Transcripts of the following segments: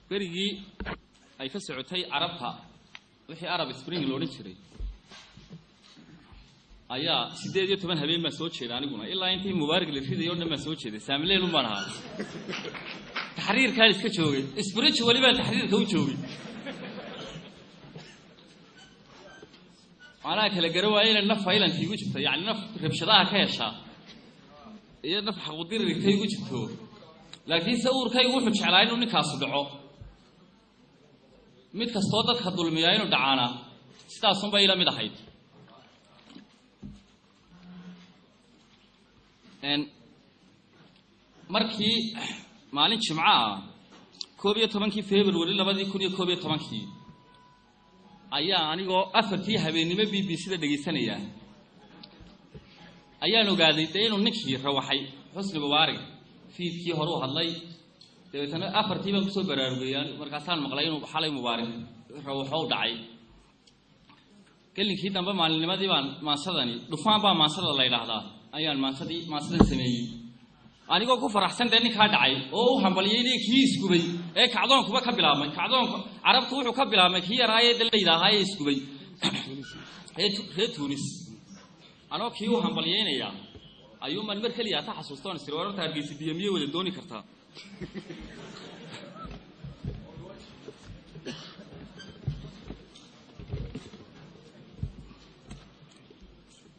Berigii ay ka socotay Carabta, wixii Arab Spring la odhan jiray, ayaa 18 habeen baan soo jeeday aniguna, ilaa intii Mubaarak la riday oo dhan baan soo jeeday. Saamileel un baan ahaa, taxriirkaan iska joogay, spiritually baan taxriirka u joogay. Macnaha kala garan waaya inay naf violent igu jirto, yacni naf rabshadaha ka heshaa iyo naf xaqudirirka igu jirto. Laakiin se uurkaygu wuxuu jeclaa inuu ninkaasu dhaco, mid kastoo dadka dulmiyaa inuu dhacaana sidaasunbay ila mid ahayd. Markii maalin Jimco ah, 11-kii February 2011-kii, ayaa anigoo 4-tii habeennimo BBC da dhegaysanaya ayaan ogaaday dee inuu ninkii rawaxay, Xusni Mubaarig. Fiidkii hore u hadlay, dabeetana 4-tii baan kusoo baraarugay. Markaasaan maqlay inuu xalay Mubaarig rawaxo u dhacay. Gelinkii dambe maalinnimadii baan maansadani, Dhufaan baa maansada la yidhaahdaa, ayaan maansadii maansadan sameeyey, anigoo ku faraxsan dee ninkaa dhacay oo u hambaliyey kii isgubay ee kacdoonkuba ka bilaabmay. Kacdoonka Carabtu wuxuu ka bilaabmay kii yaraayee dalayda ahaa ee isgubay reer Tunis. Anoo kii u hambalyeynaya ayuumaan mar keliya ta xasuustoon isiri, wararta Hargeysa biyo miyay wada dooni kartaa?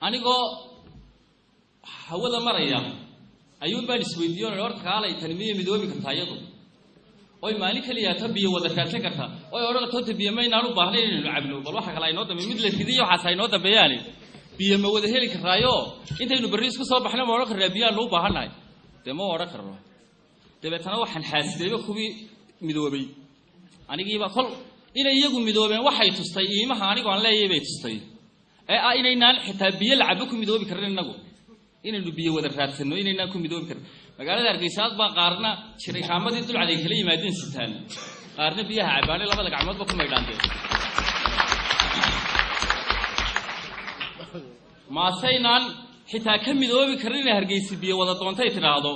Anigoo hawada maraya ayuun baan isweydiiyo, horta kaalay, tani miyay midoobi kartaa iyadu oy maalin keliya ta biyo wada raadsan kartaa, oy odhan toonta biyo maynaan u baahnayn inaynu cabno, bal waxa kale aynoo dambeey, mid la ridiyo waxaas aynoo dambeeyaane, biyo ma wada heli karaayo? Intaynu berri isku soo baxno ma odhan karnaa biyaanu u baahannahay? Dee ma odhan karno. Dabeetana waxaan xaasidayba kuwii midoobay. Anigiiba kol inay iyagu midoobeen waxay tustay iimaha anigoo aan leeyahay bay tustay, ee ah inaynaan xitaa biyo la cabo ku midoobi karin innagu, inaynu biyo wada raadsanno inaynaan ku midoobi karin. Magaalada Hargeysa aad baa qaarna jiray raamadii dulcad ay kala yimaadeen sitaan, qaarna biyaha cabaane labada gacmoodba ku maydhaantee. Maasaynaan xitaa ka midoobi karin inay Hargeysa biyo wada doontay tidhaahdo,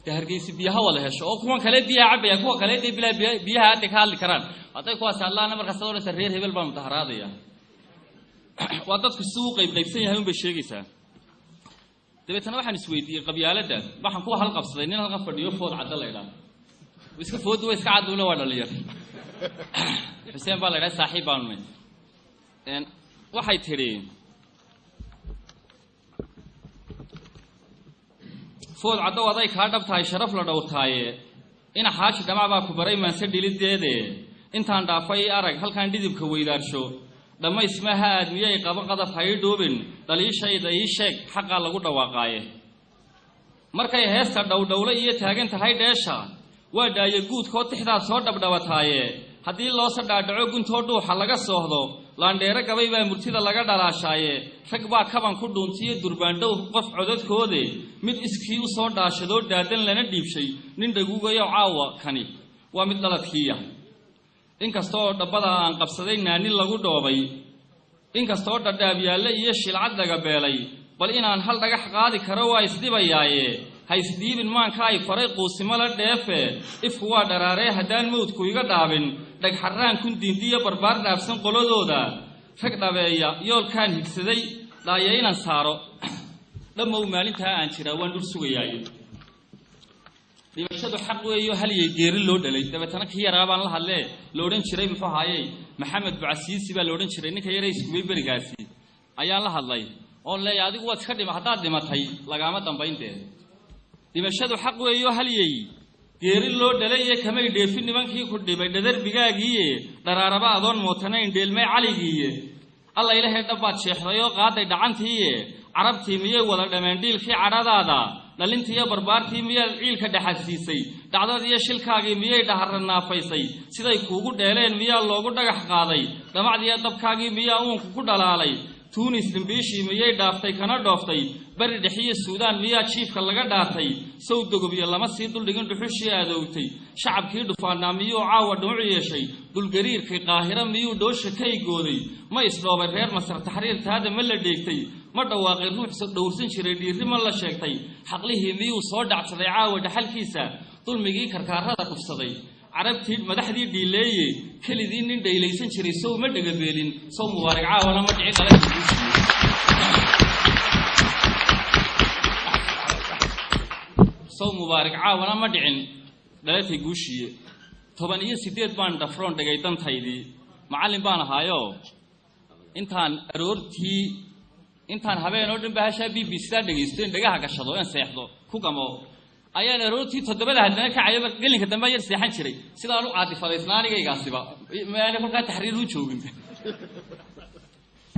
dee Hargeysa biyaha wada hesho, oo kuwan kale biyaha cabayaan, kuwa kale dee bilaa biyaha hadda ka hadli karaan. Hadday kuwaas hadlaana markaas ad odhanaysa reer hebel baa mudaharaadaya. Waa dadku si u qaybqaybsan yahay un bay sheegaysaa. Dabeetana waxaan isweydiiyey qabyaaladda. Waxaan kuwa halqabsaday nin halkan fadhiyo, Food Cadda la idhaha, iska fooddu wa iska cadduuna, waa dhalinyar, Xuseen baa la idhaha, saaxiib baanu nay. Waxay tidhi Food Caddow, aday kaa dhab tahay sharaf la dhowrtaaye, ina Xaaji Dhamac baa ku baray maanse dhilideede, intaan dhaafay arag halkaan dhidibka weydaarsho, dhammaysmaha aadmiyay qaba qadaf ha ii dhuubin, dhaliishayda ii sheeg, xaqaa lagu dhawaaqaaye. Markay heesta dhowdhowle iyo taagan tahay dheesha, waa dhaaye guudkoo tixdaad soo dhabdhabataaye, haddii loose dhaadhaco guntoo dhuuxa laga soohdo, laandheero gabay baa murtida laga dhalaashaaye, rag baa kaban ku dhuuntiyo durbaandhow qof codadkoode, mid iskii u soo dhaashadoo dhaadan lana dhiibshay, nin dhaguugayo caawa kani waa mid dhaladkiiya. Inkastoo dhabbada aan qabsaday naani lagu dhoobay, inkastoo dhadhaab yaalle iyo shilcad dhagabeelay, bal inaan hal dhagax qaadi karo waa isdhibayaaye, ha isdhiibin maanka ay faray quusimo la dheefe, ifku waa dharaaree haddaan mawdku iga dhaabin, dhagxarraan kun diindiyo barbaar dhaafsan qoladooda, rag dhabeeya yoolkaan higsaday dhaaya inaan saaro, dhammow maalintaa aan jiraa waan dhul sugayaaye. Dhimashadu xaq weeyo halyay geeri loo dhalay. Dabeetana kii yaraa baan la hadlee, la odhan jiray muxuu ahaayey, Maxamed Bucasiisi baa la odhan jiray, ninka yare iskubay berigaasi ayaan la hadlay oon leeyahay, adigu waad iska dhima, haddaad dhimatay lagaama dambayn dee. Dhimashadu xaq weeyo halyay geeri loo dhalay ee kamay dheefin nimankii ku dhibay dhadarbigaagiiye, dharaaraba adoon mootanayn dheelmay caligiiye, Alla ilaahay dhabbaad sheexday oo qaaday dhacantiiye, Carabtii miyay wada dhameen dhiilkii cadhadaada, dhalintiiyo barbaartii miyaad ciilka dhexadsiisay, dhacdadiiyo shilkaagii miyay dhaharra naafaysay, siday kuugu dheeleen miyaa loogu dhagax qaaday, dhamacdiiyo dabkaagii miyaa uunku ku dhalaalay, Tuunis dhimbiishii miyay dhaaftay kana dhooftay? Bari dhexiyo Suudaan miyaa jiifka laga dhaatay? Sow dogobiyo lama sii duldhigin dhuxushii aadowtay? Shacabkii dhufaanaa miyuu caawa dhumuc yeeshay? Dulgariirkii Qaahiro miyuu dhoosha kaygooday? Ma isdhoobay reer Masar? Taxriir taada ma la dheegtay? Ma dhawaaqay ruux dhowrsan jiray? Dhiirri ma la sheegtay? Xaqlihii miyuu soo dhacsaday caawa dhaxalkiisa? Dulmigii karkaarada dhufsaday carabtii madaxdii dhiileeye, kelidii nin dhaylaysan jiray sow ma dhegabeelin? Sow Mubaarak caawana ma dhicin dhaladii guushiye? Sow Mubaarak caawana ma dhicin dhalatay guushiye? 18 baan dhafroon dhigay dantaydii. Macallin baan ahaayo, intaan aroortii, intaan habeen oo dhan ba hashaa BBC daa dhegaysto, in dhagaha gashado, in seexdo ku gamo, ayaan aroortii 7da haddana kacayo. Gelinka dambe yar seexan jiray. Sidaan u caadifadaysnaa anigaygaasiba maana kolkaa taxriir u joogin.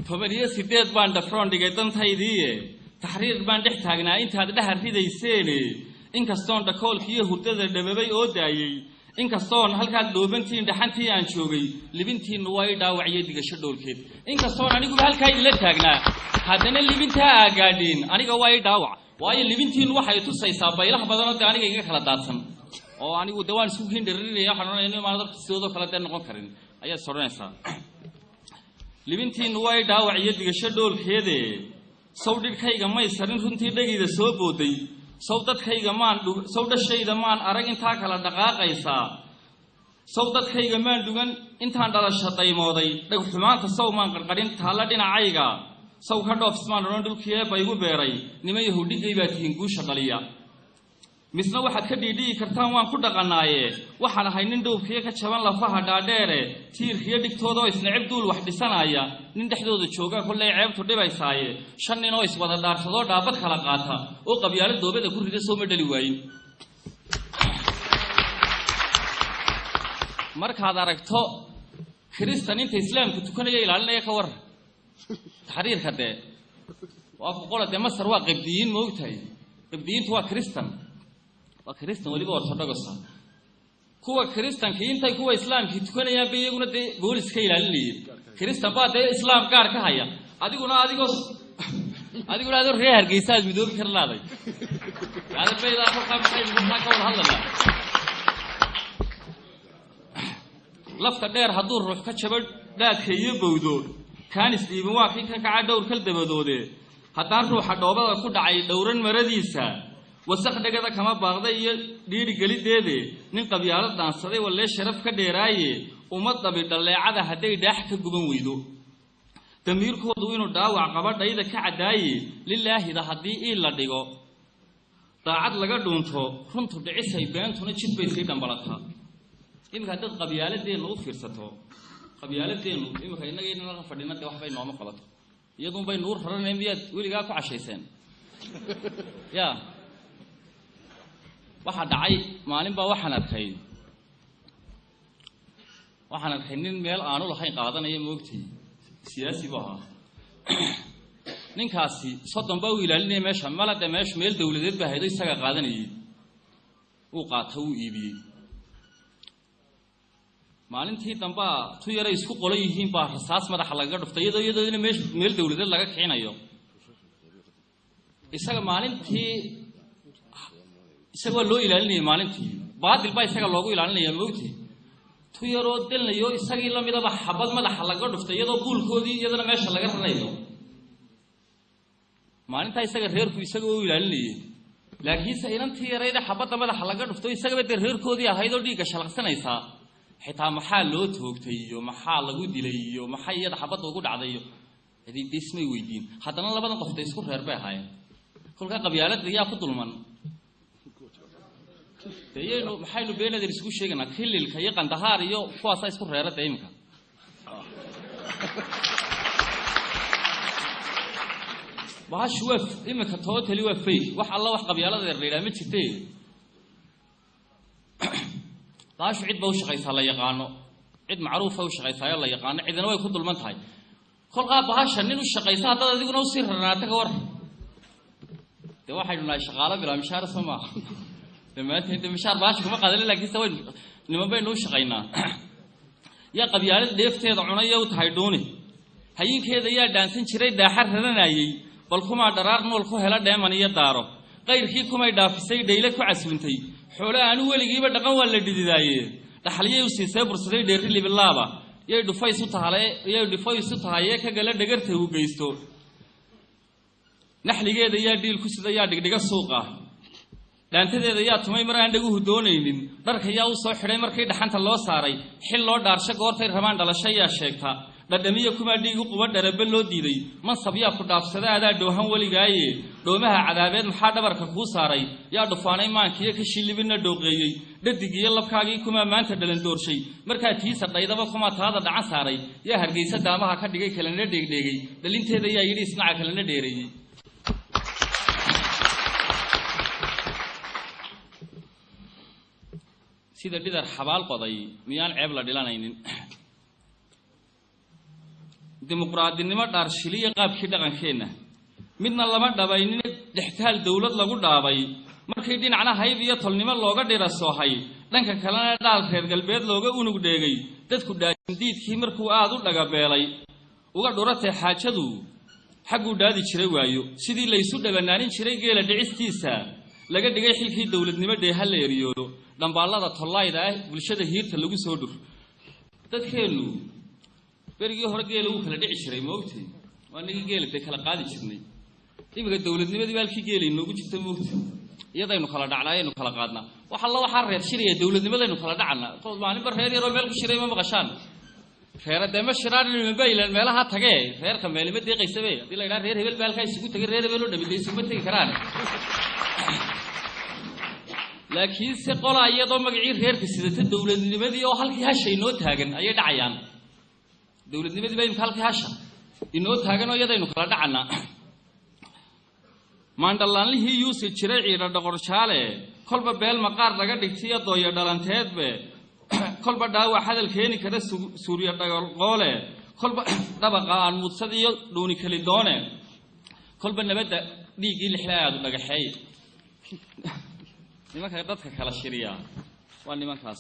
18 baan dhafroon dhigay dantaydiiye, taxriir baan dhex taagnaa intaad dhahar ridayseene. Inkastoon dhakoolkiiyo hurdada dhababay oo daayey, inkastoon halkaad dhoobantiin dhaxantii aan joogay, libintiinnu waa i dhaawaciyey digasho dhoolkeed. Inkastoon aniguba halkaa idinla taagnaa, haddana libintaa aa gaadheen aniga waa i dhaawac, waayo libintiinnu waxay tusaysaa baylaha badanoo dee aniga iga kala daadsan, oo anigu dee waan isku kindharinaya. Waxaan odhanaya maan dadka sidoodoo kale dee noqon karin ayaad is odhanaysaa. Libintiinnu waa i dhaawac iyo digasho dhoolkeede. Sow dhidhkayga may sarin runtii dhegayda soo booday? Sow dadkayga maan, sow dhashayda maan arag intaa kala dhaqaaqaysaa? Sow dadkayga maan dhugan intaan dhalasha daymooday? Dhag xumaanta sow maan qarqarin taalla dhinacayga? Sow ka dhoofismaan odhan dhulkii eebba igu beeray? Niman yahow, dhigay baa tihiin guusha dhaliya, misna waxaad ka dhiidhiyi kartaan waan ku dhaqanaaye. Waxaan ahay nin dhowbkiyo ka jaban lafaha dhaadheere, tiirkiyo dhigtooda oo isnacib duul wax dhisanaya nin dhexdooda jooga kollay ceebtu dhibaysaaye. 5 nin oo iswada dhaarsadoo dhaabad kala qaata oo qabyaalo doobada ku rida soo ma dhali waayin? Markaad aragto Kiristan inta islaamku tukanaya ilaalinaya, ka warran taxriirka. Dee waa qola dee Masar waa Qibdiyiin, ma ogtahay? Qibdiyiintu waa Kiristan, waa Kiristan weliba orthodoxa. Kuwa Kiristankii intay kuwa islaamkii tukanayaan bay iyaguna dee boolis ka ilaalinayeen. Kiristan baa dee islaam gaar ka haya. Adiguna adiguna adoo reer Hargeysa aad midoobi kar laaday adarbaydaa. Kolkaa maxaynu kolkaa ka wada hadlanaa? Lafta dheer hadduu ruux ka jabo dhaadka iyo bowdo, kaanis dhiibin waa kii ka kaca dhowr kal dabadoode. Haddaan ruuxa dhoobada ku dhacay dhowran maradiisa, wasaq dhegada kama baaqday iyo dhiiri gelideede. Nin qabyaalo daansaday wallee sharaf ka dheeraaye. Uma dabi dhalleecada hadday dhaax ka guban weydo, damiirkoodu inuu dhaawac qaba dhayda ka caddaaye. Lilaahida haddii iil la dhigo, daacad laga dhuunto, runtu dhicisay, beentuna jid bay sii dhambalataa. Iminka haddaad qabyaaladeennu u fiirsato, qabyaaladeennu iminka innaga la fadhina dee waxbay nooma qabato, iyaduun bay nuur raranay. Miyaad weligaa ku cashayseen? Ya waxaa dhacay maalin baa waxaan arkay nin meel aanu lahayn qaadanaya, moogtay? Siyaasi buu ahaa ninkaasi. 30 baa u ilaalinaya meesha mala dee meeshu meel dawladeed baa haydo, isagaa qaadanayay. Wuu qaata, wuu iibiyey. Maalintii dambaa tu yaray isku qolan yihiin baa rasaas madaxa lagaga dhuftay, iyadoo meesh meel dawladeed laga kicinayo. Isaga maalintii isaga waa loo ilaalinayay, maalintii baadil baa isaga loogu ilaalinaya, moogtay? Tu yaroo delnayo isagii lamidaba xabad madaxa lagaga dhuftay, iyadoo buulkoodii iyadana meesha laga rarayo. Maalintaa isaga reerku isaga u ilaalinayay, laakiinse inantii yarayda xabadda madaxa laga dhufto isagaba dee reerkoodii ahayd oo dhiigga shalaqsanaysaa, xitaa maxaa loo toogtay iyo maxaa lagu dilay iyo maxay iyada xabadda ugu dhacday iyo cidi dee ismay weydiin. Haddana labadan qof dee isku reer bay ahaayeen. Kolkaa qabyaaladda yaa ku dulman? Dee yaynu maxaynu beenader isugu sheegaynaa? Kililka iyo Qandahaar iyo kuwaasaa isku reera dee iminka. Bahashu waa iminka totally waa fake. Wax alla wax qabyaaladeer la yidhaha ma jirte. Bahashu cid ba u shaqaysaa la yaqaano, cid macruufa u shaqaysaayo la yaqaano, cidina way ku dulman tahay. Kolkaa bahasha nin u shaqaysa haddaad adiguna usii rarnaata, ka war. Dee waxaynu nahay shaqaalo bilaa mishaar, soo maaha? Dhammaanteen dee mishaar bahasha kuma qaadani, laakiinse waynu niman baynu u shaqaynaa. Yaa qabyaalad dheefteeda cunaya u tahay dhuuni? Hayinkeeda yaa dhaansan jiray daaxa raranayey, bal kumaa dharaar nool ku hela dheeman iyo daaro. Qayrkii kumay dhaafisay dhayle ku casuuntay, xoole aanu weligiiba dhaqan waa la dhididaaye. Dhaxalyay u siisee bursaday dheerri libilaaba, yay dhufaysu tahale, yay dhufaysu tahayee ka gala dhagarta uu geysto. Naxligeeda yaa dhiil ku sida, yaa dhigdhiga suuqa. Dhaantadeeda yaa tumay mar aan dhaguhu doonaynin. Dharka yaa u soo xidhay markii dhaxanta loo saaray. Xil loo dhaarsho goortay rabaan dhalasho yaa sheegta. Dhadhamiyo kumaa dhiigu quba dharabe loo diiday. Mansab yaa ku dhaafsada adaa dhoohan weligaaye. Dhoomaha cadaabeed maxaa dhabarka kuu saaray? Yaa dhufaanay maankiyo ka shillibinna dhooqeeyey. Dhadig iyo labkaagii kumaa maanta dhalandoorshay? Markaa tiisa dhaydaba kumaa taada dhacan saaray? Yaa Hargeysa daamaha ka dhigay kalena dheegdheegay? Dhalinteeda yaa yidhi isnaca kalena dheereeyey? Sida dhidar xabaal qoday miyaan ceeb la dhilanaynin? Dimuqraadinimo dhaarshiliya qaabkii dhaqankeenna midna lama dhabaynin. Dhextaal dowlad lagu dhaabay markii dhinacna hayb iyo tolnimo looga dhira soohay, dhanka kalena dhaal reer galbeed looga unug dheegay. Dadku dhaajindiidkii markuu aada u dhagabeelay, uga dhuratay xaajadu xagguu dhaadi jiray waayo. Sidii laysu dhabanaanin jiray geela dhicistiisa laga dhigay xilkii dowladnimo dheeha la eriyoodo. Dhambaallada tollayda ah bulshada hiirta lagu soo dhur. Dadkeennu berigii hore geela wuu kala dhici jiray, maogtay? Waa nigii geela dee kala qaadi jirnay. Iminka dowladnimadii ba halkii geela inoogu jirta, maogtay? Iyadaynu kala dhacnaa, ayaynu kala qaadnaa. Wax alla waxaa reer shiraya dowladnimadaynu kala dhacana. Maalinba reer yaroo meel ku shiray ma maqashaan? Reera dee ma shiraan baylan meelaha tagee, reerka meelima deeqaysabe. Haddii la yidhaha reer hebel ba halkaa isugu tegay, reer hebel oo dhami dee isuguma tegi karaan. Laakiin se qolaa iyadoo magacii reerka sidata dowladnimadii oo halkii hasha inoo taagan ayay dhacayaan. Dowladnimadii baa imika halkii hasha inoo taagan oo iyadaynu kala dhacanaa. Maandhallaanlihii yuusi jiray ciidha dhoqorjaale, kolba beel maqaar laga dhigtiyo dooyo dhalanteedbe, kolba dhaawac hadal keeni kara suuryo dhagolqoole, kolba dhabaqa aan mudsad iyo dhuuni kali doone, kolba nabadda dhiiggii lixla aadu dhagaxeey. Nimanka dadka kala shiriya waa nimankaas.